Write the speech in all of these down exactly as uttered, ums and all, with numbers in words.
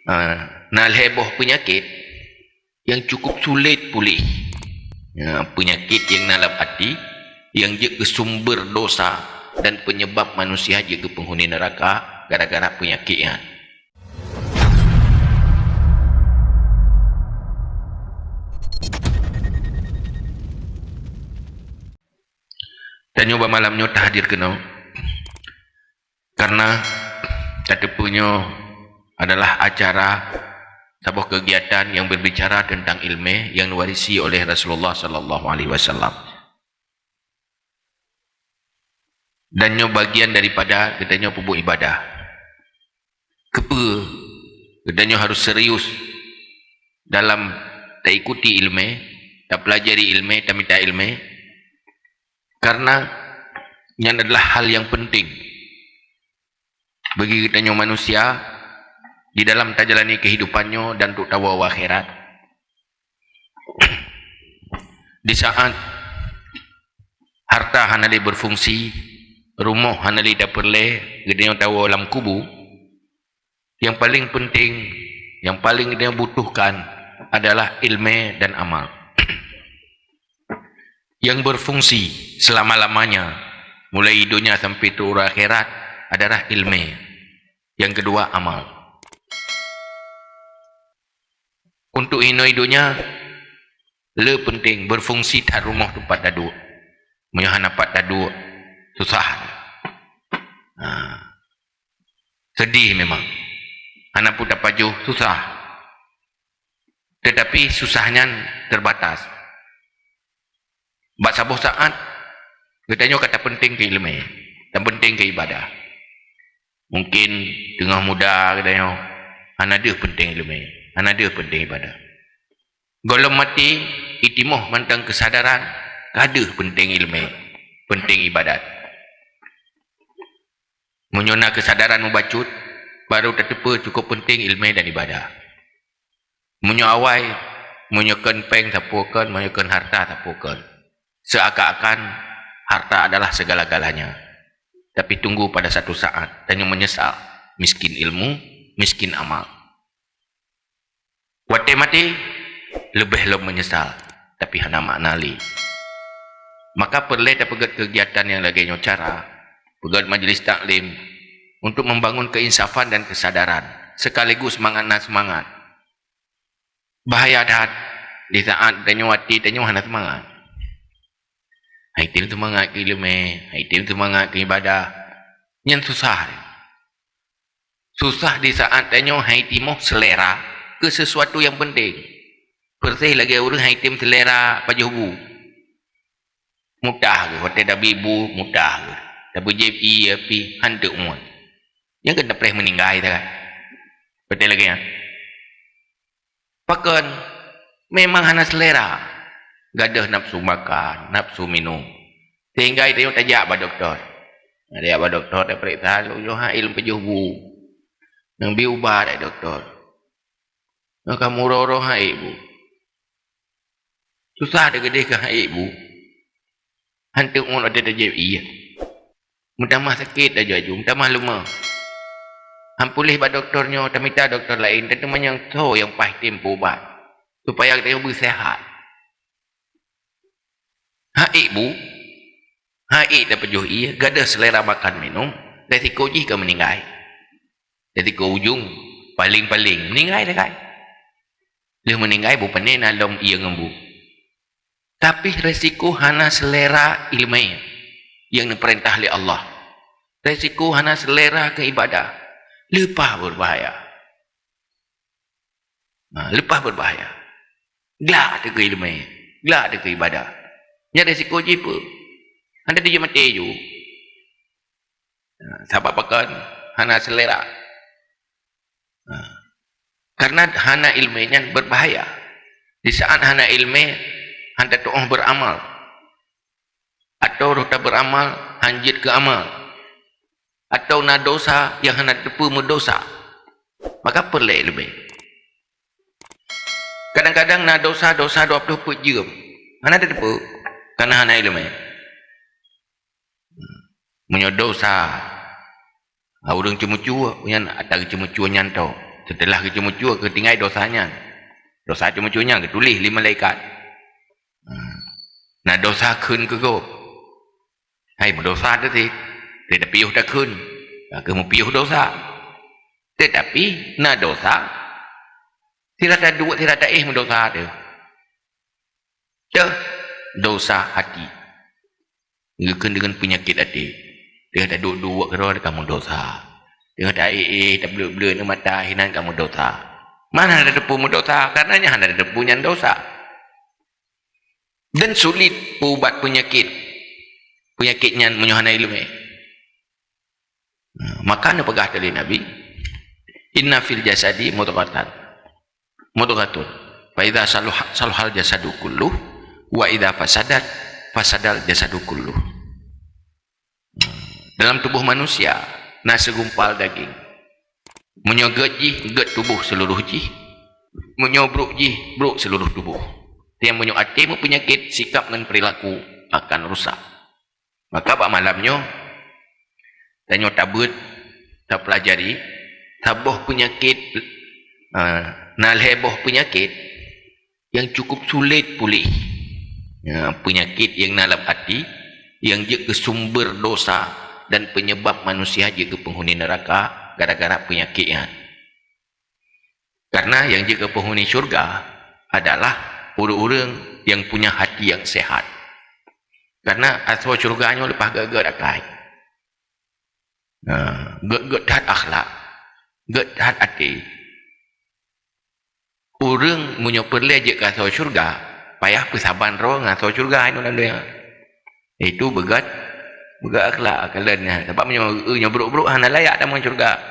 Ha, na lhèe boh peunyakét nyang cukup sulet puléh. Ha, peunyakét nyang na lam até, nyang jeuet keu sumber dosa dan peunyeubab manusia jeuet keu peunghuni neuraka gara-gara peunyakét nyan. Tanyoe bak malam nyoe tahadir keunoe karena tateupeue nyoe adalah acara saboh keugiatan nyang berbicara teuntang ileumèe nyang neuwarisi oleh Rasulullah sallallahu alaihi wasallam. Dan nyoe bagian daripada geutanyoe peubuet ibadah. Keupeue geutanyoe harus serius dalam taikuti ileumèe, tapeulajari ileumèe, tamita ileumèe? Karena nyan adalah hal nyang penting bagi geutanyoe manusia di dalam tajalani keuhidupan nyoe dan untuk tawoe u akhirat. Di saat harta hana lé berfungsi, rumoh hana lé tapeureulèe, geutanyoe tawoe lam kubu, nyang paleng penting, nyang paleng geutanyoe butuhkan adalah ileumèe dan amal. Nyang berfungsi selama-lamanya, mulai donya sampai trok u akhirat, adalah ileumèe. Nyang keudua, amal. Untuk inoe donya, le penting berfungsi that rumoh teumpat taduek. Meunyoe hana pat taduek, susah. Ha. Sedih memang. Hana peue tapajoh, susah. Tetapi susah nyan terbatas. Bak saboh saat, geutanyoe ka tapeunténg keu ileumèe, tapeunténg keu ibadah. Mungkin teungoh muda geutanyoe hana deuh peunténg ileumèe, hana deuh peunténg ibadah. Gohlom maté, itimoh mantong keusadaran, ka deuh peunténg ileumèe, peunténg ibadat. Meunyoe na keusadaran mubacut, baru tateupeue cukup peunténg ileumèe dan ibadah. Meunyoe awai, meunyoe kon péng sapeue kon, meunyoe kon harta sapeue kon. Seakan-akan harta adalah segala-galanya. Tapi tunggu pada satu saat, tanyoe menyesal, miskin ilmu, miskin amal. Watèe maté, leubeh lom menyesal, tapi hana makna lé. Maka peureulèe tapeugèt keugiatan nyang lagèe nyoe cara, peugèt majlis taklim, untuk membangun keinsafan dan kesadaran, sekaligus mangat na seumangat. Bahaya that, di saat tanyoe até tanyoe hana seumangat. Hai tem seumangat keu ileumèe, hai tem seumangat keu ibadah. Nyan susah. Susah di saat tanyoe hai timoh seulera keu sesuatu nyang peunténg. Persis lagèe ureueng hai tem seulera pajoh bu. Mudah geuh, watèe tabri bu, mudah geuh. Tapeujép ié pih, han teuk muat. Nyan keuh tapreh meuninggai that kan. Watèe lagèe nyan. Pakon? Memang hana seulera. Gadôh nafsu makan, nafsu minum. Sehingga tanyoe tajak bak dokto. Tajak bak dokto, tapeuriksa, lôn nyoe hai lôn pajoh bu. Neubi ubat, hai dokto. Nyoe ka meuroe-roe hai bu. Susah teuh keudéh keu hai bu. Han teuk ngon watèe tajép ié. Meutamah sakét laju-laju, meutamah leumah. Han puléh bak dokto nyoe, tamita dokto laén, teuma nyang soe nyang paih tem peuubat, supaya geutanyoe beuseuhat. Hai bu, hai tapajoh ié, gadôh seulera makan minum, resiko jih ka meuninggai. Jadi keu ujong, paleng-paleng, meuninggai sagai. Lheueh meuninggai, beu pané na lom ié ngon bu. Tapi resiko hana seulera ileumèe nyang neupeurintah lé Allah. Resiko hana seulera keu ibadah. Leupah beubahaya. Ha, leupah beubahaya. Glak teuh keu ileumèe, glak teuh keu ibadah. Nyan resiko jih peue? Hana teujeuet maté ju. Ha, sabab pakon? Hana seulera. Ha. Karena hana ileumèe nyan berbahaya. Di saat hana ileumèe, han tatu'oh beuramal. Atawa roh tabeuramal, han jeuet keu amal. Atawa na dosa nyang hana teupeue meudosa. Maka peureulèe ileumèe. Kadang-kadang na dosa-dosa dua ploh peuet jeuem. Hana teupeue, karena hana ileumèe. Meunyoe dosa, ha, ureueng ceumeucue, nyan ata geuceumeucue nyan tho. Seuteulah geuceumeucue, geutinggai dosa nyan. Dosa ceumeucue nyan geutuléh lé malaikat. Hmm. Na dosa kheun keu gob. Hai, meudosa teuh cit. Teutapi yoh takheun, ka kheueh meupiôh dosa. Teutapi na dosa, sira taduek, sira taéh meudosa teuh. Teuh, dosa até. Geukheun deungon peunyakét até. Teungoh taduek-duek keudroe ka meudosa. Teungoh taéh-éh, tableuet-bleuet ngon mata, hinan ka meudosa. Meunan hana tateupeue meudosa, karena nyan hana tateupeue nyan dosa. Dan sulit peuubat peunyakét, peunyakét nyan meunyoe hana iéleumé. Nah, maka neupeugah lé Nabi, "Inna fil jasadi mudghatan, mudghatun. Fa idza saluha-, saluhal jasadu kulluh, wa idza fasadat, fasadal jasadu kulluh." Dalam tuboh manusia na sigumpal daging. Meunyoe gét jih, gét tuboh seuluruh jih. Meunyoe brok jih, brok seuluruh tuboh. Tiang meunyoe até meupeunyakét, sikap ngon peurilaku akan rusak. Maka bak malam nyoe, tanyoe tabeuet, tapeulajari saboh peunyakét, eh, na lhée boh peunyakét nyang cukup sulet puléh. Ya, peunyakét nyang na lam até, nyang jeuet keu sumber dosa dan peunyeubab manusia jeuet keu peunghuni neuraka gara-gara peunyakét nyan. Karena nyang jeuet keu peunghuni syeuruga adalah ureuëng-ureuëng nyang punya hati nyang sehat. Karena asoe syeuruga nyoe leupah gét-gét akai. Nah, gét-gét that akhlak, gét that até. Ureuëng meunyoe peureulée jeuet keu asoe syeuruga, payah peusaban droe ngon asoe syeuruga inoe lam donya. Itu beugét, beugét akhlak, kalon nyan. Sabab meunyoe, nyoe brok-brok hana layak tamong syeuruga.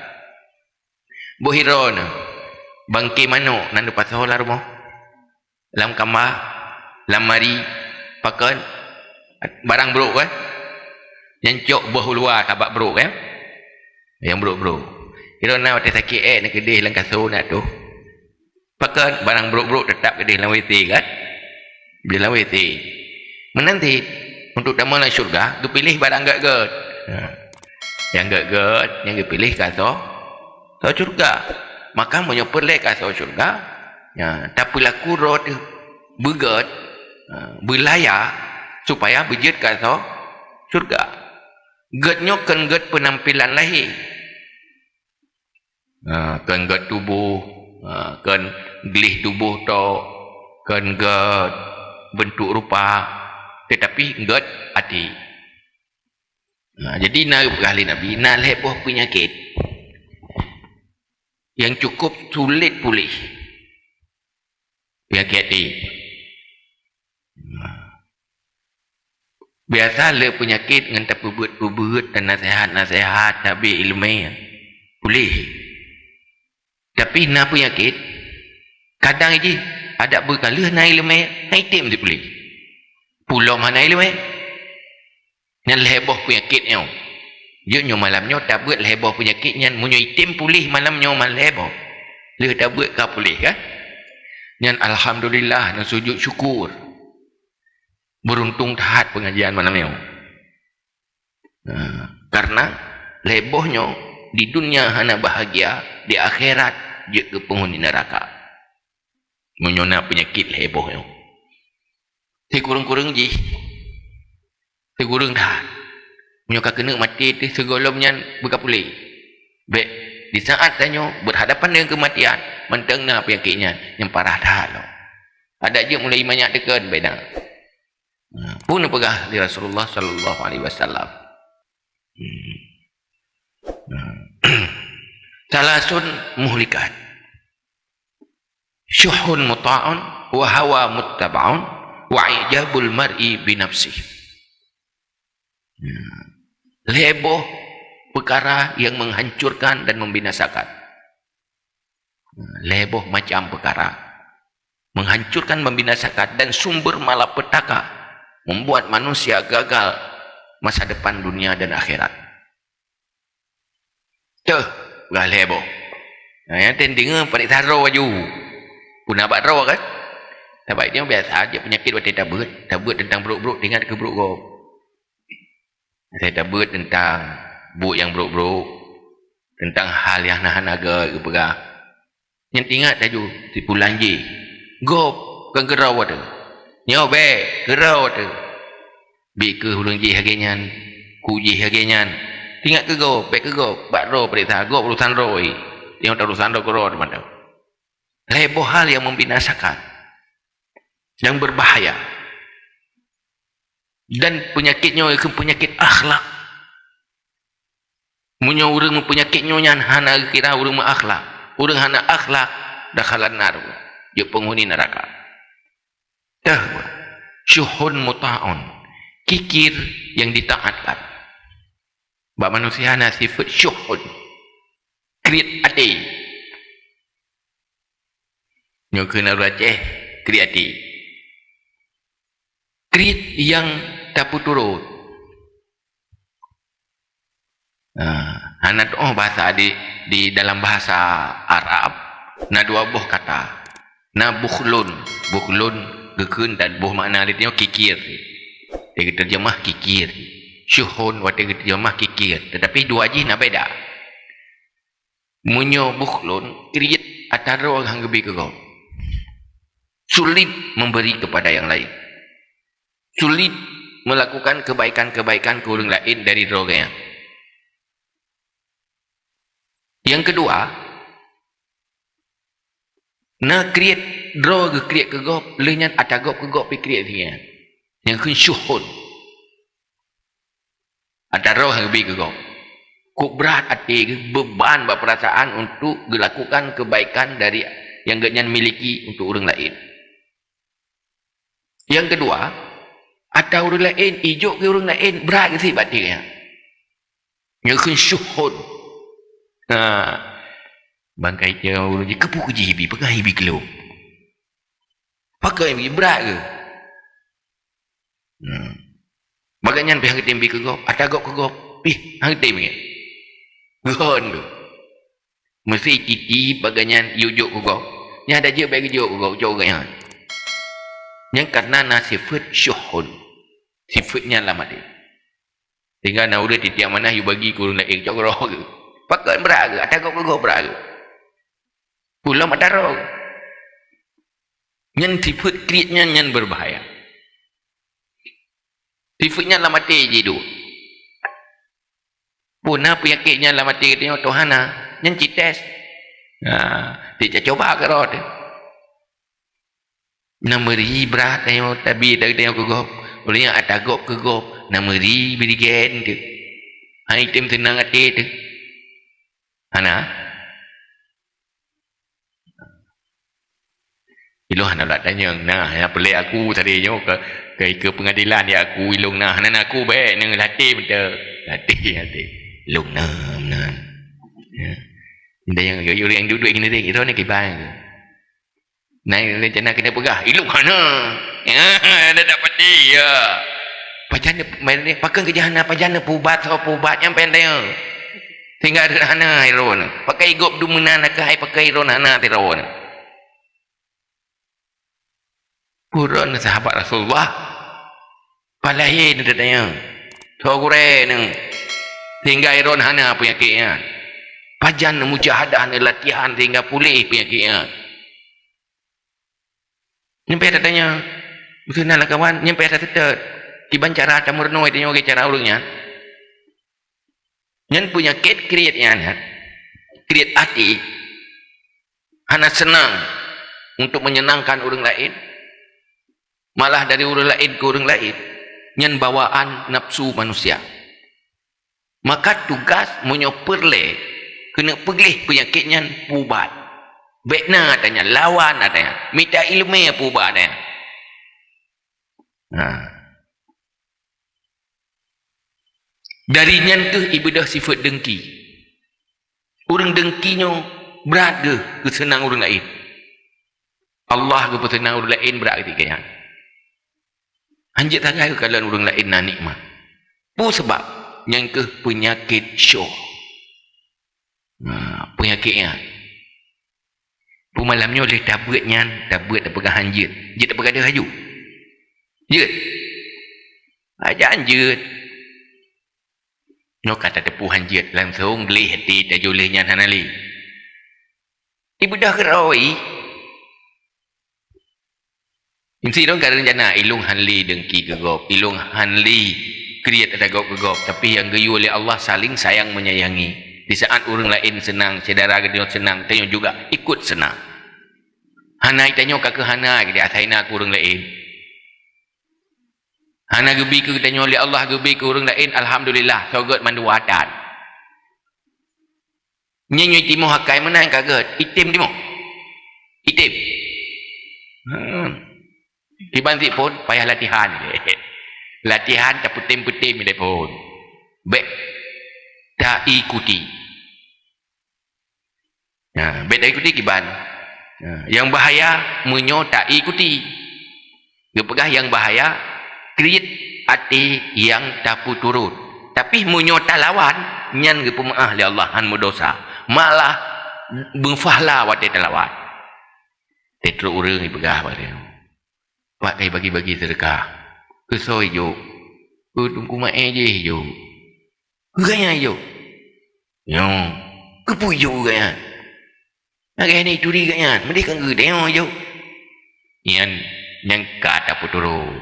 Boh hidroe nyoe, bangké manok na neupasoe lam rumoh. Lam kama, lam mari, pakon, barang brok kan? Nyan cok boh u luwa tabak brok kan? Nyang brok-brok. Kira na watée sakét ék neukeudeh lam kaso na tuh. Pakon, barang brok-brok teutap keudeh lam W C kan? Di lam W C. Meunan cit, untuk tamong lam syeuruga, geupiléh barang gét-gét. Ha. Nyang gét-gét, nyang geupiléh kaso, kaso syeuruga. Maka meunyoe peureulée kaso syeuruga, ya, tapeulaku droe teuh beugét, ha, beulaya, supaya beujeuet kaso syeuruga. Gét nyoe kon gét peunampilan lahé. Ha, kon gét tuboh, ha, kon gleh tuboh tok, kon gét beuntuk rupa, teutapi gét até. Ha, jadi na peugah lé Nabi, na lhée boh peunyakét nyang cukup sulet puléh. Peunyakét até. Biasa le peunyakét ngon tapeubeuet-peubeuet, tanaseuhat-naseuhat, tabi iéleumé, puléh. Tapi na peunyakét, kadang jih adak beukaleuh na iéleumé, hana item sipuléh. Pulom hana iéleumé. Nyan lhée boh peunyakét nyoe. Jeuet nyoe malam nyoe tabeuet lhée boh peunyakét nyan, meunyoe item puléh malam nyoe man lhée boh. Lheueh tabeuet ka puléh kan? Nyan alhamdulillah dan sujud syukur. Beuruntung that peungajian malam nyoe. Nah, karena lhée boh nyoe di dunia hana bahagia, di akhirat jeuet keu peunghuni neuraka. Meunyoe na peunyakét lhée boh nyoe. Sikureueng-kureueng jih, sikureueng that. Meunyoe ka keuneuk maté teuh sigohlom nyan beuka puléh. Bék, di saát tanyoe berhadapan dengan kematian, mantong na peunyakét nyan nyang parah that lom. Adak jeuet mulai manyak teukon bék na. Nah, peue neupeugah lé Rasulullah sallallahu alaihi wasallam. Hmm. Nah. Salasun muhlikat. Syuhun muta'un, wa hawa muttaba'un, wa ijabul mar'i binafsih. Ya. Lhée boh peukara nyang menghancurkan dan membinasakan. Lhée boh macam peukara menghancurkan, membinasakan, dan sumber malapetaka, membuat manusia gagal masa depan dunia dan akhirat. Teuh, peugah lhée boh. Nah, nyang tem deungoe paréksa droe laju. Peue na bak droe kan? Sabab nyoe biasa jeuet peunyakét watée tabeuet, tabeuet teuntang brok-brok, teuingat keu brok gob. Watée tabeuet teuntang buet nyang brok-brok, teuntang hal nyang hana gét geupeugah. Nyan teuingat laju si pulan jih. Gob, kon keudroe teuh. Nyoe bèk, keudroe teuh. Bèk keuh ureueng jih lagèe nyan, ku jih lagèe nyan. Teuingat keu gob, bèk keu gob. Bak droe peuriksa, gob urusan droe. Nyoe urusan droe keudroe teuma. Lhèe boh hal yang membinasakan, yang berbahaya. Dan peunyakét nyoe keuh peunyakét akhlak. Meunyoe ureueng peunyakét nyoe nyan hana geukira ureueng meuakhlak, ureueng hana akhlak, dakhalan nar, jeuet peunghuni neuraka. Teuh, syuhun muta'un, kikir yang ditaatkan. Bak manusia na sifeut syuhun, kriet até. Nyoe keuh na ureueng Aceh, kriet até. Kriet nyang tapeuturot. Nah, hana tu'oh bahasa di, di dalam bahasa Arab, na dua boh kata. Na bukhlun, bukhlun geukheun dan boh makna di nyoe kikir. Dia geuteurjeumah kikir. Syuhun watèe geuteurjeumah kikir, tetapi dua jih na beda. Meunyoe bukhlun, kriet atra droe han geubi keu gob. Sulit memberi kepada yang lain. Sulit melakukan kebaikan-kebaikan keu ureueng laén dari droe geuh nyan. Nyang keudua, na kriet droe geukriet keu gob, lheueh nyan atra gob keu gob pih kriet lagèe nyan. Nyang kheun syuhun. Atra droe han geubi keu gob. Kok brat até geuh, beban bak peurasaan untuk geulakukan kebaikan dari nyang geuhnyan miliki untuk ureueng laén. Nyang keudua, atra ureueng laén, ijok keu ureueng laén, brat geuh sit bak até geuh nyan. Nyan kheun syuhun. Nah, bangkai jih ureueng jih, keupeue keu jih ibi, peugah ibi keu lôn. Pakon ibi, brat geuh. Hmm. Bak geuhnyan pih han geutem bi keu gob, atra gob keu gob, pih han geutem bi. Geuhon geuh. Meuseuti bak geuhnyan yue jok keu gob. Nyang hana jeuet bèk geujok keu gob, jok keu geuhnyan. Nyan kareuna na sifeut syuhun. Sifeut nyan lam até. Sehingga na ureueng titiak manah yue bagi keu ureueng laén, cok keu droe geuh. Pakon brat geuh, atra gob keu gob brat geuh. Peue lom atra droe geuh. Nyan sifeut kriet nyan, nyan berbahaya. Sifeut nyan lam até jiduek. Peue na peunyakét nyan lam até geutanyoe, Tuhan na, nyan ci tes. Ha, ti cuba keudroe teuh. Na meuri brat tanyoe, tabi geutanyoe keu gob. Ulèh nyan atra gob keu gob, na meuri birigen teuh. Hai tem seunang até teuh. Hana? Ilôn hana lôn tanyong, nah, nyang peulét aku tadi nyoe keu, keu, keu peungadilan ya aku ilôn nah, hana aku bèk nang latih beutôi. Latih, latih. Ilôn nah, nah. Ya. Nda nyang, nyang, nyang duek-duek gini deh, itu ni kiban. Nah, rencana kena peugah, ilôn hana. Ya, ada tak pati, ya. Pajan ni, main ni, pakon keu jih hana, pajan ni pubat, so pubat, nyang pendek. Sehingga ada hana ilôn. Pakai gob dumeunan, pakai, pakai ilôn hana ilôn. Ureueng sahabat Rasulullah, palai neutanyong, "Soe gurèe nyoe sehingga droeneuh hana peunyakét nyan? Pajan neumujahadah, neulatihan sehingga puléh peunyakét nyan?" Nyan pih tatanyong, beutôi na lam kawan, nyan pih taseutôt. Kiban cara tameurunoe tanyoe lagèe cara ureueng nyan. Nyan peunyakét kriet nyan, ya. Kriet até. Hana seunang untuk menyenangkan ureueng laén. Malah dari ureueng laén keu ureueng laén. Nyan bawaan nafsu manusia. Maka tugas meunyoe peureulèe keuneuk peugleh peunyakét nyan, peuubat. Bèk na atra nyan, lawan atra nyan. Mita ileumèe peuubat atra nyan. Nah. Dari nyan kheueh ibeudôh sifeuet deungki. Ureueng deungki nyoe brat geuh geuseunang ureueng laén. Allah geupeuseunang ureueng laén brat geuh tika nyan. Hanjeuet sagai geukalon ureueng laén na nikmat. Peue sabab? Nyan kheueh peunyakét syuh. Nah, peunyakét nyan. Peumalam nyoe lheueh tabeuet nyan, tabeuet tapeugah hanjeuet. Jeuet tapeugah deuh laju. Jeuet. Aja hanjeuet. Nyoe ka tateupeue hanjeuet, langsông gleh até tajôh lheueh nyan hana lé. Ibeudôh keudroe. Meusé ilôn ka reuncana, ilôn hán lé dengki keu gob, ilôn hán lé kriet ata gob keu gob, tapi nyang geuyue lé Allah saling sayang menyayangi. Di saat ureuëng laén seunang, syedara geutanyoe seunang, tanyoe juga ikut seunang. Hana tanyoe ka keuh hana, jadi asai na keu ureuëng laén. Hana geubi keu tanyoe lé Allah, geubi keu ureuëng laén, alhamdulillah, soe gét mandua that. Nyan nyoe timoh akai meunan ka gét, item timoh. Item. Hmm. Kiban sit phon payah latihan. Latihan tapeutem-peutem ilée phon. Bék taikuti. Nah, bék taikuti kiban. Nah, nyang bahaya meunyoe taikuti. Geupeugah nyang bahaya, kriet até nyang tapeuturot. Tapi meunyoe talawan, nyan geupeumeuáh lé Allah, hán meudosa. Malah beufahla watée talawan. Teutrok ureuëng ipeugah bak lé, "Pak, kai bagi-bagi seudeukah." "Keu soe jok?" "Keu Teungku Maé jih jok." "Keu gobnyan jok?" "Nyoe." "Keupeue jok keu gobnyan?" "Lagée hana ituri gobnyan, meudeh ka geudeungoe jok." Nyan nyang ka tapeuturot.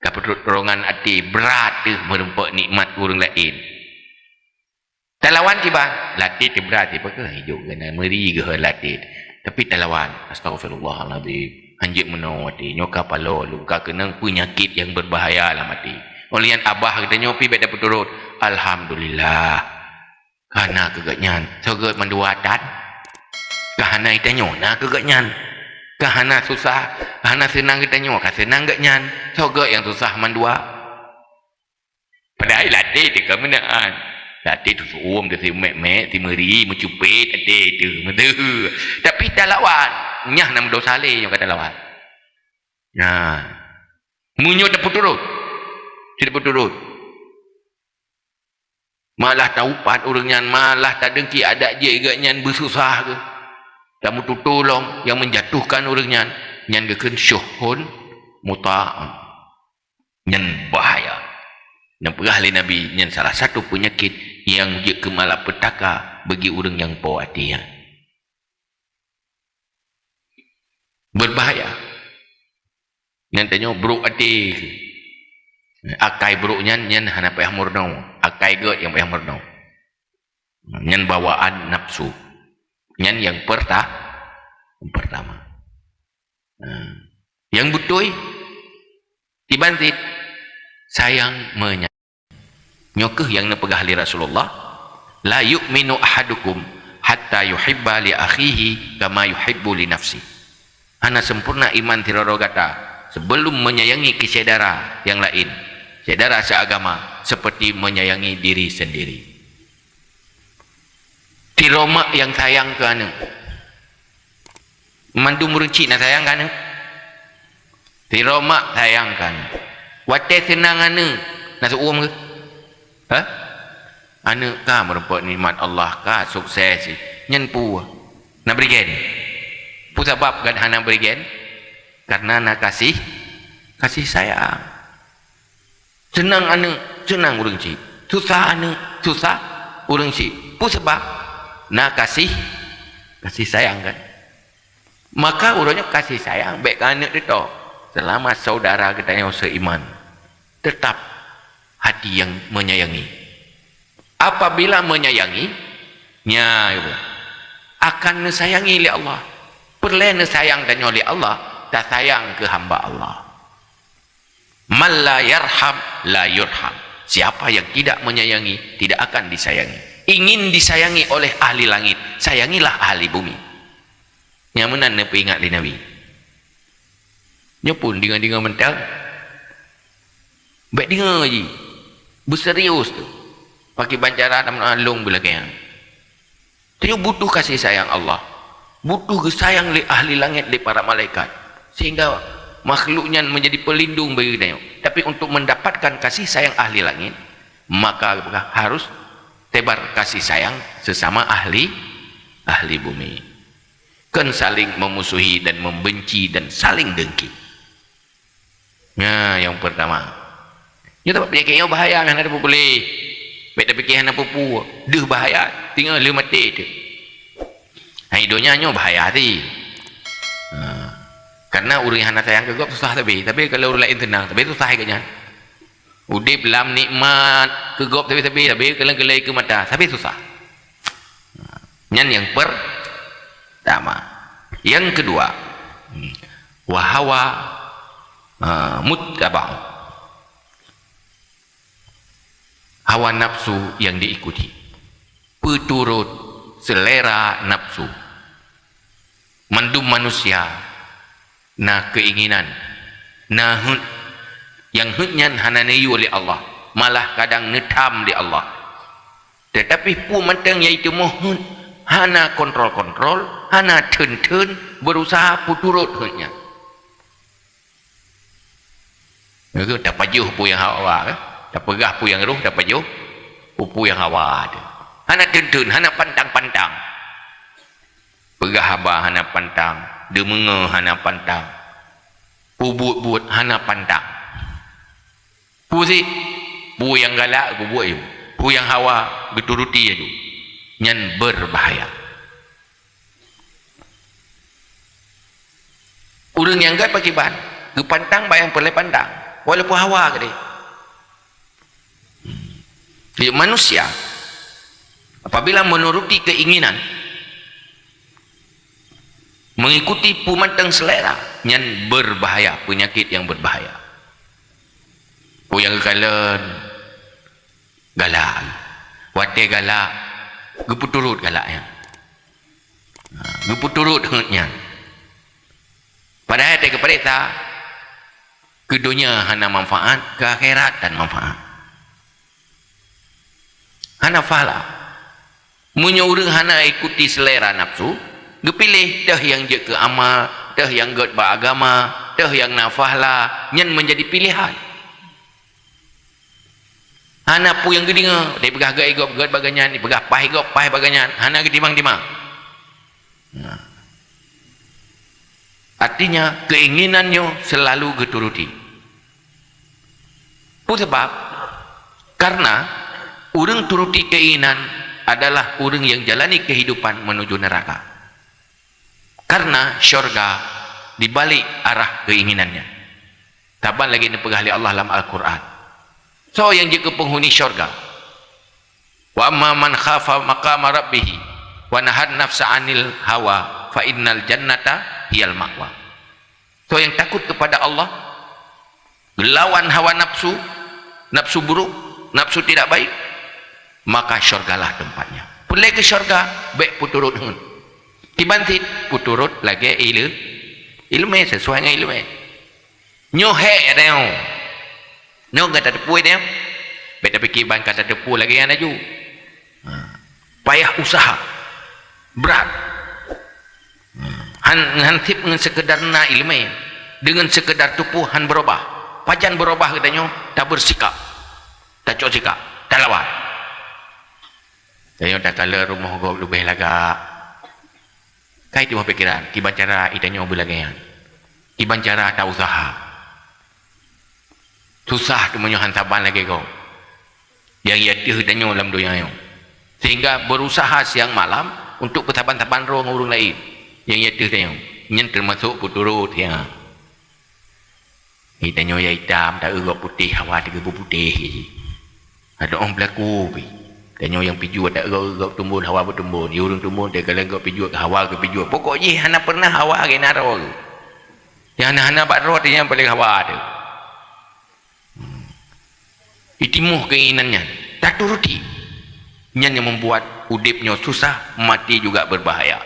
Tapeuturot teurongan até, brat teuh meurumpok nikmat ureuëng laén. Talawan kiban, latét teuh brat, sipa keuh ijok geunan, meuri geuh latét. Tapi talawan, "Astaghfirullahalazim, hanjeuet meunoe até, nyoe ka paloe lôn, ka keunong peunyakét nyang beubahaya lam até." Óh lheueh nyan abah geutanyoe pih bék tapeuturot, "Alhamdulillah, ka na keu gobnyan, soe gét mandua that?" Ka hana tanyoe na keu gobnyan. Ka hana susah, hana seunang geutanyoe, ka seunang gobnyan. Soe gét nyang susah mandua? Padahai latét teuh ka meunan. Latét teuh seuuem, teuh siumek-mek, simeuri, meucupet, latét teuh. Tapi talawan, nyan na meudosa lé nyoe ka talawan. Nah, meunyoe tapeuturot, tidak peuturot. Malah taupat ureuëng nyan, malah tadengki adak jih gobnyan beususah geuh. Tameututoe lom nyang meujatuhkan ureuëng nyan, nyan geukheun syuhun muta'am. Nyan bahaya. Nyang peugah lé Nabi, nyan salah satu peunyakét nyang jeuet keu malapetaka bagi ureuëng nyang po até nyan. Beubahaya. Nyan tanyoe brok até. Akai brok nyan, nyan hana payah meurunoe. Akai gét nyang payah meurunoe. Nyan bawaan nafsu. Nyan nyang perta-, nyang pertama. Nah, nyang beutôi, kiban sit, sayang meunya-, nyoe kheueh nyang neupeugah lé Rasulullah, "La yu'minu ahadukum hatta yuhibba li akhihi kama yuhibbu li nafsi." Hana sempurna iman sidroe-droe gata sebelum menyayangi keu syedara nyang laén, syedara seagama, seperti menyayangi diri sendiri. Sidroe mak nyang sayang keu aneuëk. Mandum ureuëng chik na sayang keu aneuëk. Sidroe mak sayang keu aneuëk. Watée seunang aneuëk, na seuuem keuh? Hah? Aneuëk ka meurumpok nikmat Allah, ka sukses jih. Nyan peue? Na bri gen. Peue sabab gét hana bri gen? Karena na kasih, kasih sayang. Seunang aneuëk, seunang ureuëng chik. Susah aneuëk, susah ureuëng chik. Peue sabab? Na kasih, kasih sayang kan? Maka uroe nyoe kasih sayang bék keu aneuëk teuh. Selama saudara geutanyoe seiman, tetap hati yang menyayangi. Apabila menyayangi, nya, akan neusayangi lé Allah. Peureulée neusayang tanyoe lé Allah, tasayang keu hamba Allah. "Man la yarham, la yurham." Siapa yang tidak menyayangi, tidak akan disayangi. Ingin disayangi oleh ahli langit, sayangilah ahli bumi. Nyang meunan neupeuingat lé Nabi. Nyoe pun deungoe-deungoe mantong. Bék deungoe jih. Beuserius teuh. Pakriban cara tameulakée lôn beulakée nyan. Tanyoe butuh kasih sayang Allah. Butuh geusayang lé ahli langét, lé para malaikat. Sehingga makhluk nyan menjadi pelindung bagi tanyoe. Tapi untuk mendapatkan kasih sayang ahli langit, maka harus tebar kasih sayang sesama ahli, ahli bumi. Kon saling memusuhi dan membenci dan saling dengki. Nah, nyang pertama. Nyoe teuma peunyakét nyoe bahaya, hana tapeupuléh. Bék tapike hana peue-peue. Deuh bahaya, teungoh lheueh maté teuh. Ha, Di donya nyoe bahaya hati. Ha. Karena ureuëng hana sayang keu gob susah tapi, tapi kalau ureuëng laén seunang, tapi susah geuh nyan. Udeb lam nikmat keu gob tapi, tapi, tapi kalau geulai keu mata, tapi susah. Nyan yang pertama. Yang kedua, hmm, wa hawa, ha, muttaba. Hawa nafsu yang diikuti. Peuturot selera nafsu. Mandum manusia na keinginan, na heuet. Nyang heuet nyan hana neuyue lé Allah, malah kadang neutham lé Allah. Tetapi peue mantong nyang jiteumoh heuet, hana kontrol-kontrol, hana theun-theun, berusaha peuturot heuet nyan. Nyoe tapajoh peue nyang hawa, kan? Tapeugah peue nyang roh, tapajoh peue nyang hawa tu. Hana theun-theun, hana pantang-pantang. Peugah haba hana pantang, deumeungoe hana pantang, peubuet-buet hana pantang. Peue sit? Peue nyang galak geubuet laju, peue nyang hawa geuturuti laju. Nyan berbahaya. Ureuëng nyang gét pakriban, geupantang bak nyang peureulée pantang, walaupun hawa keudeh. Jadi manusia, apabila menuruti keinginan, mengikuti peue mantong selera, nyan berbahaya, penyakit yang berbahaya. Peue nyang geukalon galak, watée galak geupeuturot galak nyan. Ha, geupeuturot heuet nyan. Padahai teukeupeureksa, keu donya hana manfaat, keu akhirat tan manfaat. Hana pahala. Meunyoe ureuëng hana ikuti selera nafsu, geupiléh teuh nyang jeuet keu amal, teuh nyang gét bak agama, teuh nyang na pahala, nyan menjadi pilihan. Hana peue nyang geudeungoe, dipeugah gét gob gét bak gobnyan, dipeugah paih gob paih bak gobnyan, hana geutimang-timang. Nah. Artinya, keinginan nyoe selalu geuturuti. Peue sabab? Karena ureuëng turuti keinginan adalah ureuëng yang jalani kehidupan menuju neraka. Karena syurga di balik arah keinginannya. Saban lagée neupeugah lé Allah lam Al-Quran. Soe nyang jeuet keu penghuni syurga? "Wa amma man khafa maqama rabbih wa nahan nafsa 'anil hawa fa innal jannata hiyal ma'wa." Soe nyang takut kepada Allah, gelawan hawa nafsu, nafsu buruk, nafsu tidak baik, maka syurgalah tempatnya. Peureulée keu syurga, bék peuturot heuet. Kiban sit peuturot lagée ileu-, ileumé, sesuai ngon ileumé. Nyoe hék tanyoe. Nyoe gata teupeu tanyoe. Bék tapike ban ka tateupeu lagée nyan laju. Ha. Payah useuha. Brat. Ha. Han, han seb ngon seukeudar na ileumé. Deungon seukeudar teupeu han beurubah. Pajan beurubah geutanyoe, tabeursikap. Tacok sikap. Talawan. Tanyoe takalon rumoh gob leubeh lagak. Kai teuma pikiran, kiban cara geutanyoe beulagée nyan. Kiban cara tauseuha. Susah teuma nyoe han saban lagée gob. Nyang ateueh tanyoe lam donya nyoe. Sehingga berusaha siang malam untuk peusaban-saban droe ngon ureuëng laén. Nyang ateueh tanyoe. Nyan teumasok peuturot nyan. Geutanyoe nyang itam, taeu gob putéh, hawa teugeubeuputéh. Adoe beulaku pih. Tanyoe nyang pijuet, taeu gob tumbon, hawa beutumbon. Di ureuëng tumbon, teukalon gob pijuet, hawa geupijuet. Pokok jih hana pernah hawa geunaroe. Nyang hana-hana bak droe teuh nyang paleng hawa teuh. Hmm. Itimoh keinginan nyan, taturuti. Nyan nyang membuat udeb nyoe susah, mati juga berbahaya.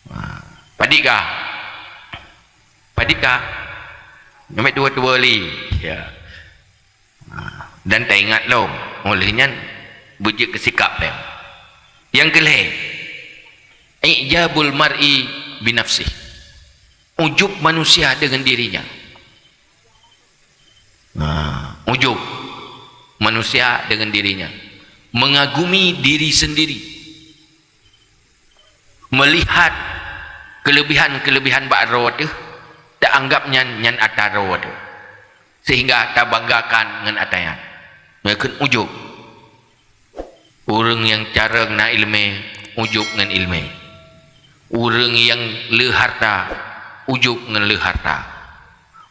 Ha, padit kah? Padit kah? Nyoe dua-dua li. Ya. Ha, dan taingat lom, oleh nyan beujeuet keu sikap lom. Nyang keulhée, i'jabul mar'i binafsih. Ujub manusia dengan dirinya. Nah, ujub manusia dengan dirinya. Mengagumi diri sendiri. Melihat kelebihan-kelebihan bak droe teuh, taanggap nyan, nyan atra droe teuh. Sehingga tabanggakan ngon atra nyan. Nyan kheun ujub. Ureuëng nyang carông na iéleumé, ujub ngon ileumèe. Ureuëng nyang le harta, ujub ngon le harta.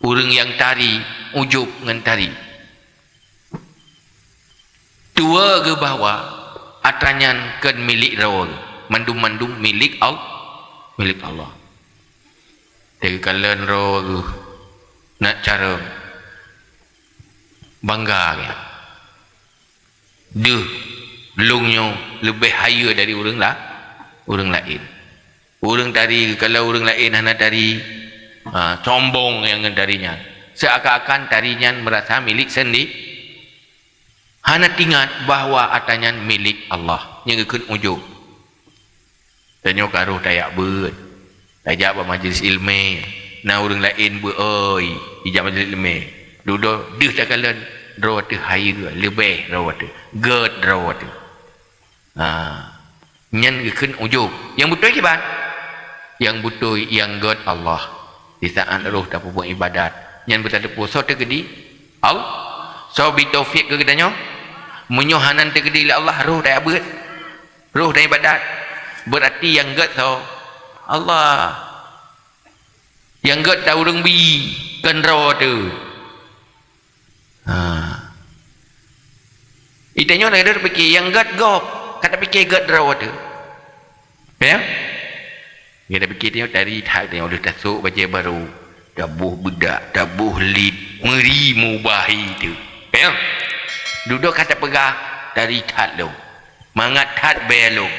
Ureuëng nyang tari, ujub ngon tari. Tuwoe geuh bahwa atra nyan kon milék droe, mandum-mandum milék Al-, milék Allah. Teukalon droe geuh nak carông bangga geuh. Deuh, lôn nyoe leubeh hayeue dari ureuëng la-, ureuëng laén. Ureuëng tari, kalau ureuëng laén hana tari, ha, sombong nyang ngon tari nyan. Seakan-akan tari nyan meurasa milék sendi-, hana teuingat bahwa atra nyan milék Allah. Nyang geukheun ujub. Tanyoe ka rôh tajak beuet, tajak bak majlis ileumèe, na ureuëng laén beuet oi ijak majlis ileumèe. Dudoe deuh takalon droe teuh hayeue, leubeh droe teuh, gét droe teuh. Ha, nyan geukheun ujub. Nyang beutôi kiban? Nyang beutôi nyang gét Allah. Di saat rôh tapeubuet iébadat, nyan beuteupeue soe teukeudi? Al-, soe bi taufik keu geutanyoe? Meunyoe hana teukeudi lé Allah, rôh tajak beuet. Rôh dan iébadat. Beurati nyang gét soe? Allah. Nyang gét ta ureuëng bi, kon droe teuh. Ha. Geutanyoe lagée tapiké nyang gét gob, ka tapiké gét droe teuh. Ya? Geutanyoe tapiké tanyoe tari that, tanyoe lheueh tasôk bajée barô, taboh beudak, taboh lip, meuri mubah teuh. Ya? Dudoe ka tapeugah tari that lom. Mangat that bée lom.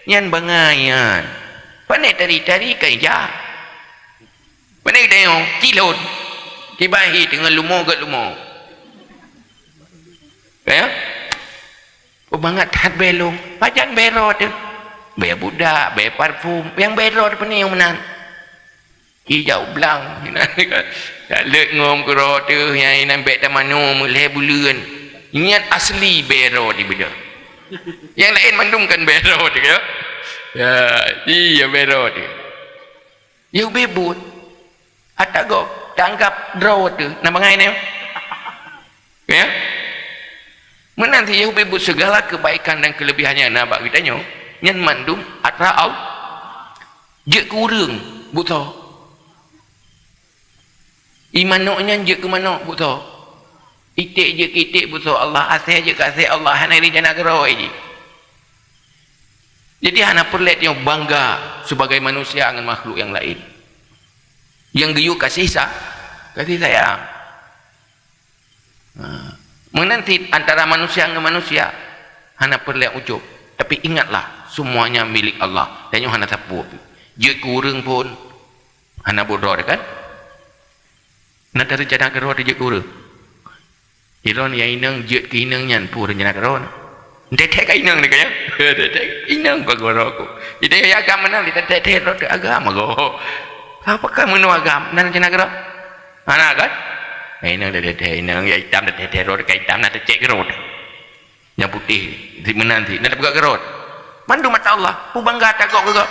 Nyan bangai nyan. Pané tari-tari ka ija. Pané geutanyoe cilon. Kiban hi teungoh lumo gét lumo. Ya? Oh, mangat that bée lom. Pajan bée droe teuh? Bée budak, bée parfum. Nyang bée droe teuh pané nyang meunan? Ija ublang, inan ka. Taleuek ngom keudroe teuh, nyang inan bék tamanoe meulhée buleuen. Nyan asli bée droe teuh beudôh. Nyang laén mandum kon bée droe teuh, ya. Ya, iya bée droe teuh. Yôh beuet. Atra gob, taanggab droe teuh, na bangai nyoe. Ya? Meunan si yôh beuet segala kebaikan dan kelebihan nyang na bak geutanyoe, nyan mandum atra Allah. Jeuet keu ureuëng, buksoe. Ié manok nyan jeuet keu manok, buksoe. Iték jeuet keu iték, buksoe. Allah, asée jeuet keu asée Allah, hana rencana keudroe jih. Jadi, hana peureulée tanyoe bangga sebagai manusia ngon makhluk nyang laén. Nyang geuyue kasih sa-, kasih sayang. Ha. Meunan cit antara manusia ngon manusia, hana peureulée ujub. Tapi ingatlah, semuanya milik Allah. Tanyoe hana sapeue pih. Jeuet keu ureuëng phon, hana buet droe teuh kan? Na tarencana keudroe teuh jeuet keu ureuëng. Ilôn nyang inong jeuet keu inong nyan peue rencana keudroe. Teuntèe ka inong teuh kan, ya? Teuntèe inong ka keudroe ku. Jadi ya agam meunan, teuntèe droe teuh agam goe. Apakah meunoe agam, na rencana keudroe? Hana kan? Inong teuntèe inong, ya itam teuntèe droe teuh ka itam, na teucék keudroe. Nyang putéh, si meunan si, na teupeugah keudroe. Mandum atra Allah, peue bangga tagok keu gob?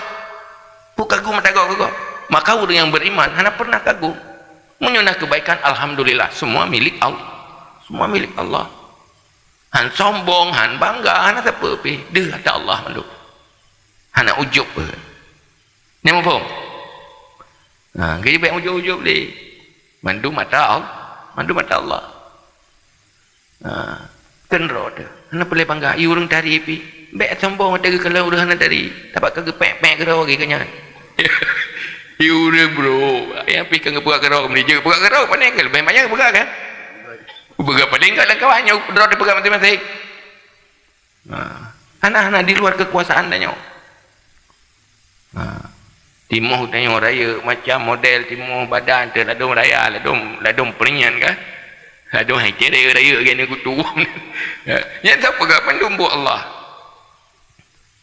Peue kagum tagok keu gob? Maka ureuëng nyang beriman hana pernah kagum. Meunyoe na kebaikan, alhamdulillah, semua milik Allah. Semua milik Allah. Han sombong, han bangga, hana sapeue pih. Deuh atra Allah mandum. Hana ujub pih. Nyan muphom? Ha, jadi bék ujub-ujub lé. Mandum atra Allah. Mandum atra Allah. Ha, keudroe teuh. Hana peureulée bangga. Ié ureuëng tari pih. Bék sombong atra geukalon ureuëng hana tari. Sabab ka geupék-pék keudroe lagée nyan. Ié ureuëng bro, nyang pih ka geupeugah keudroe, meunijeuet peugah keudroe, pané ka leubeh banyak peugah kan? Peugah paling enggak lam kawan nyoe, droe teuh peugah maséng-maséng. Ha, hana-hana di luar kekuasaan tanyoe. Ha. Timoh tanyoe rayeuk macam model timoh badan teuh ladôm raya, ladôm, ladôm peurinyat kan? Ladôm hai cere rayeuk geuh ni kutu. Ya, nyan sapeue geuh mandum buet Allah.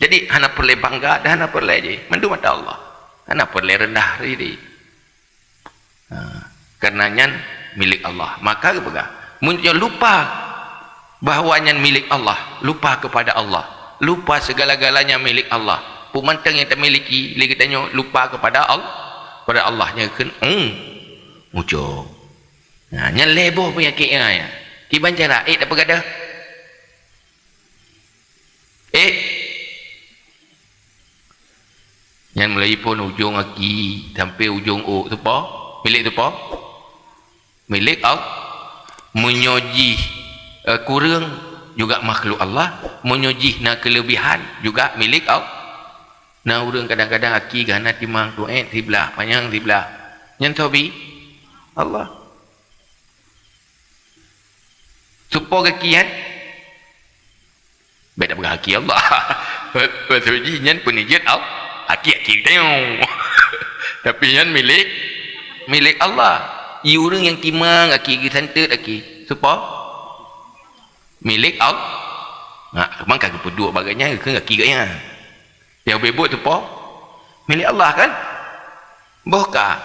Jadi hana peureulée bangga dan hana peureulée jih. Mandum atra Allah. Hana peureulée rendah diri. Ha, karena nyan milik Allah. Maka geupeugah, meunyoe lupa bahwa nyan milik Allah, lupa kepada Allah, lupa segala-galanya milik Allah, peue mantong nyang tamiliki lé geutanyoe lupa kepada Al-, kepada Allah, nyan kheun, hmm, ujub. Nah, nyan lhée boh peunyakét nyan. Kiban cara, ék tapeugadôh? Ék? Nyan mulai phon ujong aki sampai ujong ôk, soe po? Milék soe po? Milék Allah. Meunyoe jih, eh, kureueng, juga makhluk Allah. Meunyoe jih na keuleubihan, juga milék Allah. Na ureuëng kadang-kadang aki geuh hana timang, tuét siblah, panyang siblah. Nyan soe bi? Allah. Soe po gaki nyan? Bék tapeugah aki Allah. Maksud jih nyan peuneujeuet Allah. Aki-aki geutanyoe. Tapi nyan milék, milék Allah. Ie ureuëng nyang timang aki, geusantet aki. Soe po? Milék Allah. Nah, maka geupeuduek bak gobnyan, geukheun aki gobnyan. Nyang ubé buet soe po? Milék Allah kan? Boh ka.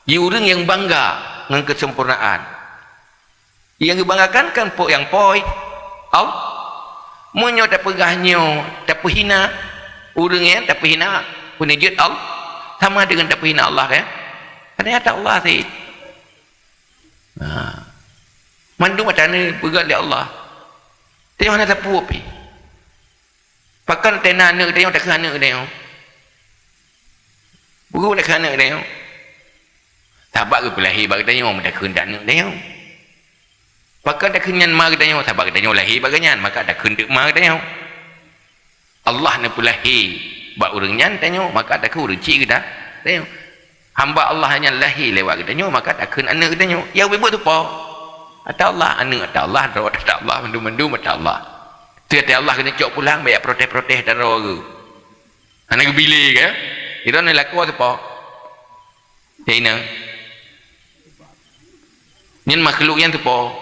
Ie ureuëng nyang bangga ngon keusempurnaan. Nyang geubanggakan kan po nyang poi? Allah. Meunyoe tapeugah nyoe tapeuhina, ureuëng nyan tapeuhina, peuneujeuet Allah, sama deungon tapeuhina Allah, kan? Karena nyata Allah sih. Ha. Mandum ata neupeugah lé Allah. Tanyoe hana sapeue pih. Pakon teuh na aneuëk geutanyoe, takheun aneuëk geutanyoe? Peue takheun aneuëk geutanyoe? Sabab geupeulahé bak geutanyoe, meutakheun aneuëk geutanyoe. Pakon takheun nyan ma geutanyoe? Sabab geutanyoe lahé bak gobnyan, maka takheun teuk ma geutanyoe. Allah neupeulahé bak ureuëng nyan tanyoe, maka takheun ureuëng chik geuta-, tanyoe. Hamba Allah nyan lahé lewat geutanyoe, maka takheun aneuëk geutanyoe. Nyang ubé buet soe po? Ata Allah, aneuëk ata Allah, droe ata Allah, mandum-mandum ata Allah. Teuh ata Allah keuneuk cok pulang, bék protes-protes ata droe geuh. Hana geubi lé kan? Droeneuh lakoe soe po? Nyang inong. Nyan makhluk nyan soe po?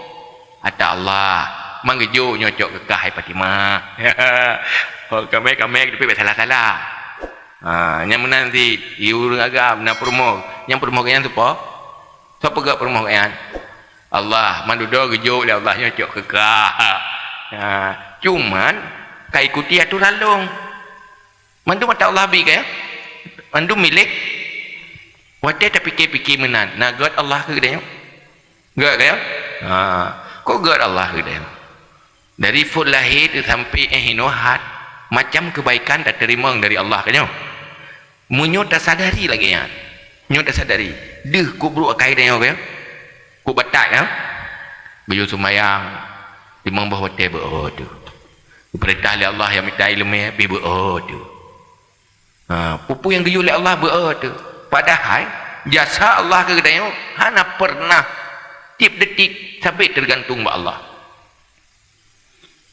Ata Allah. Man geujok nyoe cok keu kah hai Fatimah. Oh, kamé-kamé tapi bék salah-salah. Ha, nyan meunan cit, ie ureuëng agam na peurumoh. Nyang peurumoh gobnyan soe po? Soe peugöt peurumoh gobnyan? Allah. Man dudoe geujok lé Allah nyoe cok keu kah. Ha, cuman ka ikuti atoran lôn. Mandum ata Allah bi kah? Mandum milék. Watée tapike-pike meunan, na göt Allah keu geutanyoe? Göt kah? Ha, kok göt Allah keu geutanyoe? Dari phon lahé teuh sampai éh inoe hat, macam keubaikan tateurimong dari Allah keu nyoe. Meunyoe tasadari lagée nyan, nyoe tasadari, deuh kok brok akai geutanyoe kah? Kok batat kah? Geuyue seumayang, limong boh watée beu-o teuh. Geupeurintah lé Allah nyang mita iéleumé, pih beu-o teuh. Ha, peue-peue nyang geuyue lé Allah beu-o teuh. Padahai jasa Allah keu geutanyoe hana peureunah tieb detik sabe teugantung bak Allah.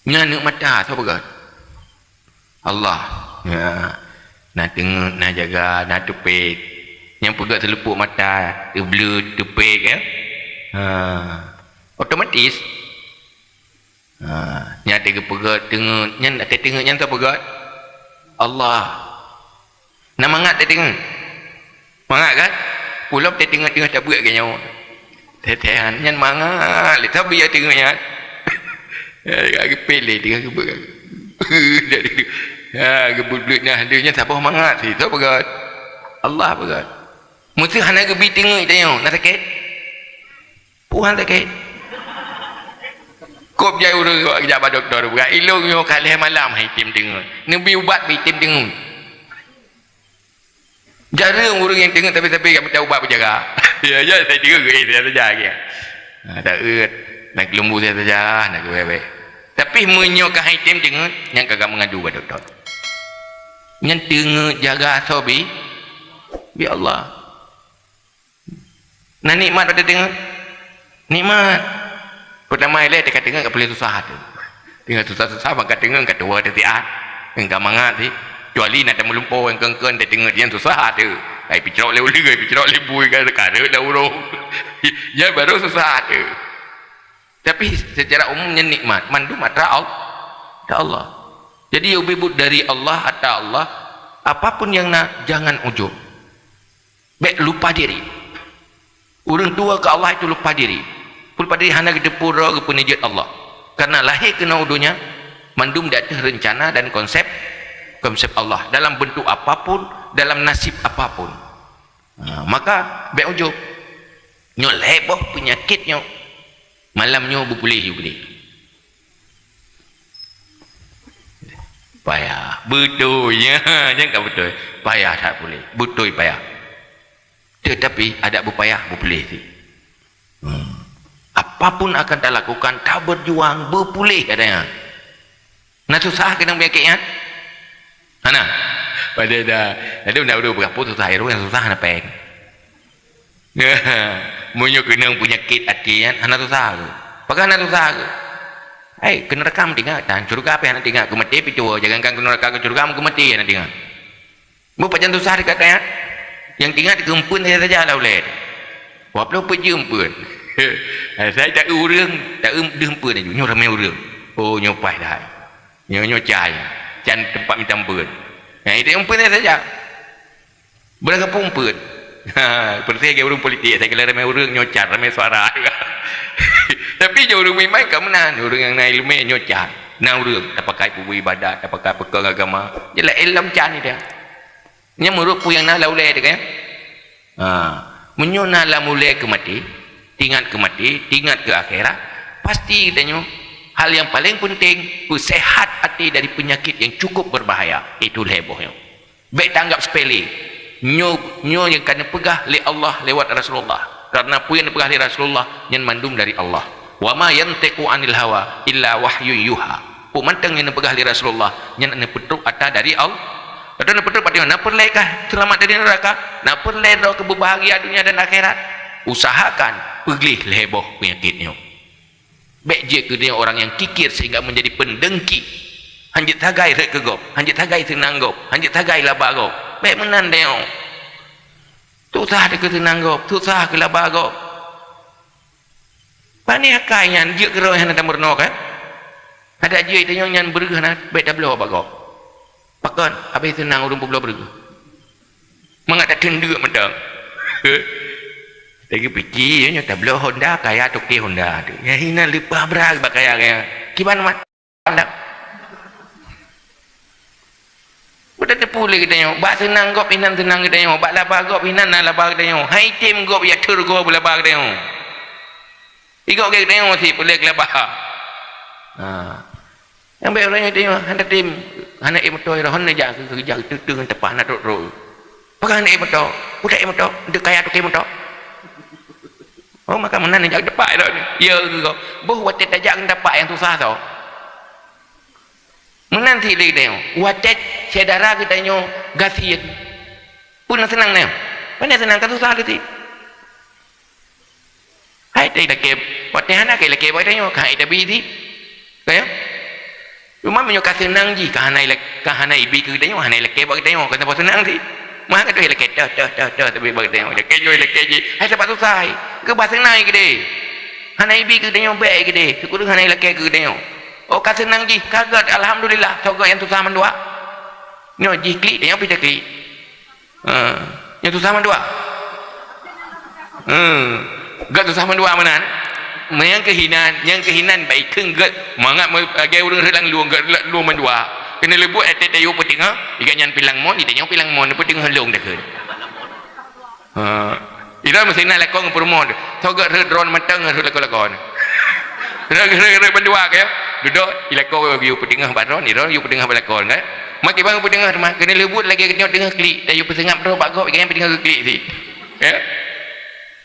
Nyan aneuëk mata, soe peugöt? Allah. Ya. Na teungeut, na jaga, na teupet. Nyang peugöt seuleumpok mata, teubleut, teupet, ya. Ha. Otomatis. Ha, nyan teupeugöt teungeut, nyan teuteungeut nyan soe peugöt? Allah. Na mangat teuteungeut? Mangat kan? Ulôn teuteungeut-teungeut tabeuet lagée nyoe. Teuteungeut nyan mangat lé, tapi ya teungeut nyan. Ya, geupilih teungeut geubeuet. Ya, geubeuet-beuet nyan, nyan saboh mangat sih, soe peugöt? Allah peugöt. Meuseu hana geubi teungeut tanyoe, na sakét? Puhan sakét. Kop jai ureuëng awak geujak bak dokto, beurak ilong nyoe ka lhée malam hai tem teungeut. Neubi ubat bi tem teungeut. Jareueng ureuëng nyang teungeut tapi-tapi ka mita ubat beujaga. Ya, ya, saya teungeut, eh, saya saja, ya. Ha, tak eut. Nak keulumbu saya saja, nak keubeh-beh. Tapi meunyoe ka hai tem teungeut, nyang ka meungadu bak dokto. Nyan teungeut jaga soe bi? Bi Allah. Na nikmat watée teungeut? Nikmat. Peutama ilée teuka teungeut ka puléh susah teuh. Teungeut susah-susah maka teungeut ka tuwoe teuh siat. Engka mangat sih. Kecuali na tameulumpoe nyang keun-keun teuteungeut nyan susah teuh. Ai picrok lé uleue, ai picrok lé bui ka kareuet lam uroe. Nyan baru susah teuh. Tapi secara umum nyan nikmat. Mandum atra Al-, atra Allah. Jadi ubé buet dari Allah, atra Allah. Apapun yang na, jangan ujub. Bék lupa diri. Ureuëng tuwoe keu Allah itu lupa diri. Lupa diri hana geuteupeue droe geupeuneujeuet Allah. Karena lahé keunoe u donya, mandum di ateueh reuncana dan konsep, konsep Allah. Dalam bentuk apapun, dalam nasib apapun. Ha, maka bék ujub. Nyoe lhée boh peunyakét nyoe. Malam nyoe beupuléh yue keudeh. Payah. Beutôi. Ya, nyan ka beutôi. Payah that puléh. Beutôi payah. Tetapi adak beupayah, beupuléh cit. Hmm. Apapun akan talakukan, taberjuang, beupuléh katanya. Na susah keunong peunyakét nyan? Hana. Padahai dah. Jadi, na ureuëng peugah peue susah, ureuëng nyang susah hana péng. Meunyoe keunong peunyakét até nyan, hana susah keuh. Pakon hana susah keuh? Hai, keu neuraka meutinggai, tan syeuruga pih hana tinggai, keu maté pih tuwoe, jangankan keu neuraka, keu syeuruga, keu maté hana tinggai. Beuh, pajan susah dekat nyan? Nyang tinggai keu eumpeuen saja lah ulée. Walaupun peujeuem eumpeuen. Saya tak ureuëng, tak eu-, deuh eumpeuen laju. Nyoe ramé ureuëng. Oh, nyoe paih dah. Nyoe, nyoe cai. Can teumpat mita eumpeuen. Nyang itu eumpeuen saja. Beurangkapeue eumpeuen. Ha, peureuséh lagée ureuëng politik, saya kira ramé ureuëng nyoe can, ramé suara. Tapi nyoe ureuëng meuiman ka meunan, ureuëng nyang na iéleumé nyoe can. Na ureuëng tapakai peubeuet ibadat, tapakai peukong agama. Jeulaih ilom can ida. Nyan meureuet peue nyang na lam ulée teuh, kan? Ha, meunyoe na lam ulée keu maté, teuingat keu maté, teuingat keu akhirat, pasti geutanyoe hal nyang paleng peunteng, peuséhat até dari peunyakét nyang cukup beubahaya, yaitu lhée boh nyoe. Bék taanggab seupele. Nyoe, nyoe nyang ka neupeugah lé Allah lewat Rasulullah. Karena peue nyang neupeugah lé Rasulullah, nyan mandum dari Allah. "Wa ma yantiqu 'anil hawa illa wahyun yuha." Peue mantong nyang neupeugah lé Rasulullah, nyan neupeutrok ata dari Allah. Ata neupeutrok ata, na peureulée kah seulamat dari neuraka, na peureulée droe keu beubahgia donya dan akhirat. Usahakan peugleh lhée boh peunyakét nyoe. Bék jeuet keu tanyoe ureuëng nyang kikir sehingga menjadi peundengki. Hanjeuet sagai rhot keu gob, hanjeuet sagai seunang gob, hanjeuet sagai laba gob. Bék meunan tanyoe. Susah teuh keu seunang gob, susah keu laba gob. Pane akai nyan jeuet keu droe hana tameurunoe, kan? Adak jeuet tanyoe nyan beureuguih na bék tabloe bak gob. Pakon? Abéh seunang ureuëng peubloe beureuguih. Mangat tateundeuk mantong. Lagi piki nyoe tabloe Honda, kaya toke Honda tu. Nyang hina leupah brat bak kaya-kaya. Kiban mat. Honda. Udah teupeu lé geutanyoe, bak seunang gob inan seunang geutanyoe, bak laba gob inan na laba geutanyoe. Hai tem gob ya thur gob laba geutanyoe. Igob geutanyoe si peulek laba. Ha. Nyang bék ureuëng nyoe teuh hana tem, hana ék meutoe roh, hana jak keu jak teuteueng teupah na trok-trok. Pakon hana ék meutoe? Udah ék meutoe, deuh kaya toke meutoe. Oh, maka meunan jak teupah roh ni. Ya, keu boh watée tajak ngon teupah nyang susah soe. Meunan cit lé geutanyoe, watée syedara geutanyoe gasien. Peue na seunang nyoe? Pane seunang ka susah lé cit. Hai teu lakée, watée hana keu lakée bak tanyoe, ka hai tabi di. Ka ya? Cuma meunyoe ka seunang jih, ka hana ilak-, ka hana ibi keu tanyoe, hana ilakée bak tanyoe, ka saboh seunang di. Mah ka tu ilakée, toh, toh, toh, toh, tabi bak tanyoe. Lakée jih, lakée jih. Hai sapat susah hai. Keu bah seunang keu deh. Hana ibi keu tanyoe, bék keu deh. Syukur hana ilakée keu tanyoe. Oh, ka seunang jih, ka gét, alhamdulillah, soe gét nyang susah mandua. Nyoe jih klik, tanyoe pih taklik. Ha, nyang susah mandua. Hmm. Gét susah mandua meunan. Nyang keuh inan, nyang keuh inan baik kheun gét mangat lagée ureuëng reulang lueng gét lueng mandua. Keuneulheueh buet até tayue peuteungoh, iga nyan pilang mon, itanyoe pilang mon, peuteungoh lông takheun. Ha. Ira meusinan lakong peurumoh. Soe gét rhot droen mantong rhot lakon-lakon. Rhot, rhot, rhot bandua ke ya. Dudok ilakon yue peuteungoh bak droen, droen yue peuteungoh bak lakon kan. Mak ibang peuteungoh teuma keuneulheueh buet lagée nyoe teungoh klik, dan yue peuseungab droe bak gob, iga nyan peuteungoh klik si. Ya.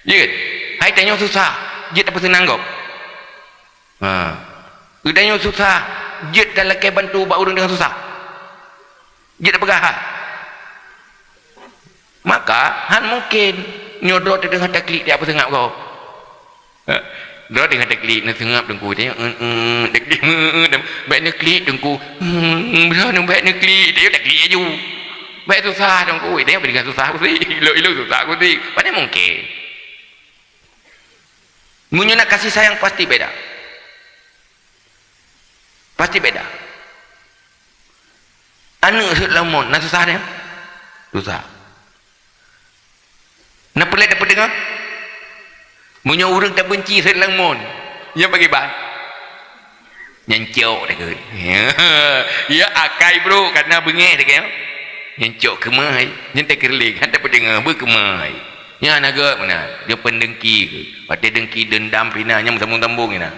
Jeuet. Hai tanyoe susah, jeuet tapeuseunang gob. Ha. Geutanyoe susah, jeuet talakée bantu bak ureuëng nyang susah. Jeuet tapeugah hak. Maka han mungken nyoe droe teudeungoe taklik di apa seungab gob. Ha, droe teungoh taklik na seungab teungku, tanyoe, "Eun, eun, taklik, eun, eun, eun." Bék neuklik teungku, "Hmm, beuleuh neubék neuklik," tanyoe taklik laju. Bék susah teungku, tanyoe peudeungoe susah kusi, ilok-ilok susah kusi. Pane mungken. Meunyoe na kasih sayang pasti beda. Pasti beda. Aneuëk rhot lam mon, na susah nyan? Susah. Na peureulée tapeudeungoe? Meunyoe ureuëng tabeunci rhot lam mon, nyan bagaimana? Nyan cok takheun. Ya, akai bro, karena beungéh takheun. Nyan cok keumah, nyan takeureuleng, han tapeudeungoe, beukeumah. Nyan na gét meunan, dia peundengki keu. Watée dengki dendam pih na, nyan meusambong-sambong na.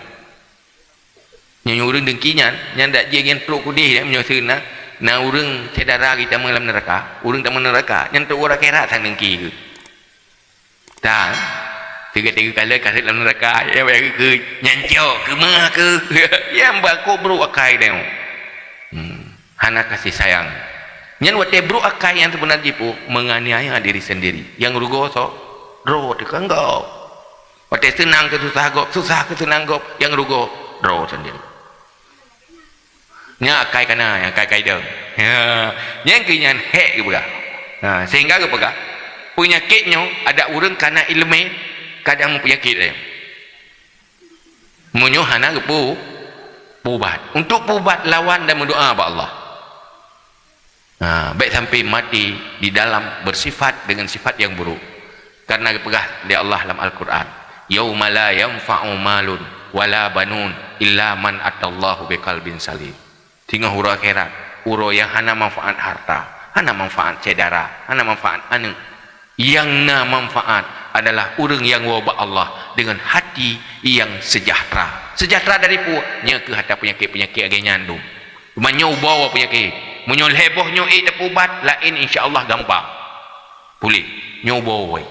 Nyoe ureuëng dengki nyan, nyan dak jih nyan trok kudeh, nyan meunyoe seuna, Na ureuëng syedara geutamong lam neuraka, ureuëng tamong neuraka, nyan trok u akhirat sang dengki keuh. Tan, tiga-tiga kali kasih lam neuraka, ya, ya, keuh, nyan cok, keumah keuh. Ya, mbak kok brok akai deh. Hmm, hana kasih sayang. Nyan watée brok akai nyang seubeuna jih pih menganiaya diri sendiri. Nyang rugoe soe? Droe teuka gob. Watée seunang keu susah gob, susah keu seunang gob, nyang rugoe droe sendiri. Nyan akai kana, nyang akai kaidong. Ya, nyang keu nyan hék geupeugah. Ha, sehingga geupeugah, peunyakét nyoe adak ureuëng kana iéleumé kadang meupeunyakét lé. Meunyoe hana geupeu-, peuubat. Untuk peuubat lawan dan meudoa bak Allah. Ha, bék sampai mati di dalam bersifat dengan sifat yang buruk. Karena geupeugah lé Allah lam Al-Quran, "Yauma la yanfa'u malun wala banun illa man atallaha biqalbin salim." Singoh uroe akhirat, uroe nyang hana manfaat harta, hana manfaat syedara, hana manfaat aneuëk. Nyang na manfaat adalah ureuëng nyang woe bak Allah dengan hati nyang sejahtera. Sejahtera dari peue? Nyoe keuh hana peunyakét-peunyakét lagée nyan dum. Meunyoe uboe peunyakét, meunyoe lhée boh nyoe ék tapeuubat, laén insya Allah gampang puléh. Nyoe uboe.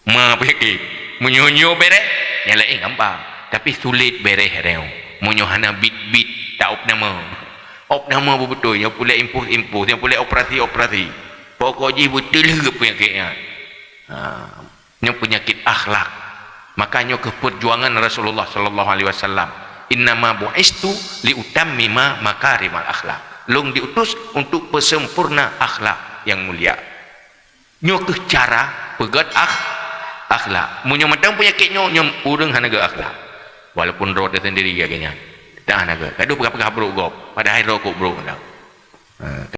Ma peunyakét, meunyoe nyoe béréh, nyang laén gampang. Tapi sulet béréh nyoe. Meunyoe hana bit-bit, tak opname. Opname beutôi, nyang puléh impus-impus, nyang puléh operasi-operasi. Pokok jih beutôi lheueh peunyakét nyan. Ha, nyoe peunyakét akhlak. Maka nyoe keuh perjuangan Rasulullah sallallahu alaihi wasallam. "Innama bu'istu li utammima makarimal akhlak." Lôn diutus untuk peusempurna akhlak nyang mulia. Nyoe keuh cara peugét akh-, akhlak. Meunyoe mantong peunyakét nyoe, nyoe ureuëng hana gét akhlak. Walaupun droe teusendiri lagée nyan. Dah hana gét. Ka deuh peugah-peugah brok gob, padahai droe kok brok mantong. Ha.